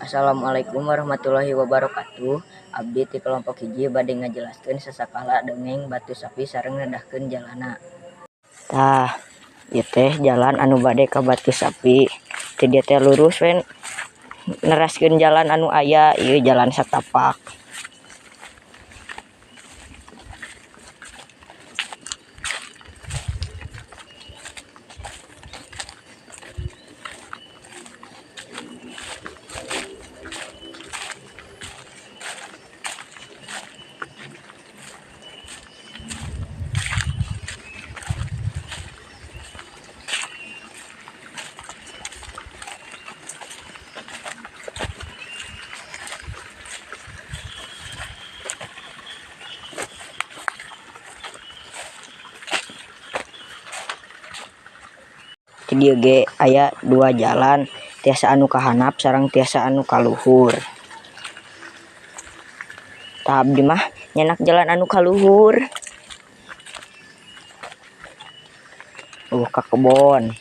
Assalamualaikum warahmatullahi wabarakatuh. Abdi ti kelompok 1 bade ngajelaskeun sasakala dongeng Batu Sapi sareng nedahkeun jalana. Tah, ieu teh jalan anu bade ka Batu Sapi. Ti dieu teh lurus we neraskeun jalan anu aya, ieu jalan satapak. Di dieu ge aya dua jalan, tiasa anu ka handap sareng tiasa anu ka luhur. Tah, abdi mah nyenak jalan anu ka luhur. Ka kebon.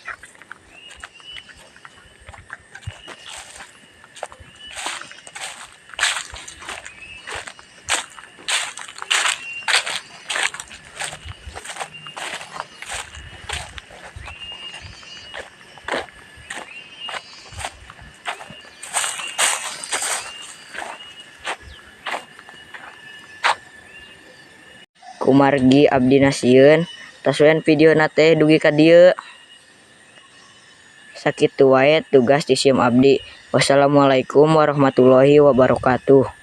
Kumargi abdi sieun, tos we videona teh dugi ka dieu. Sakitu wae tugas ti sim abdi. Wassalamualaikum warahmatullahi wabarakatuh.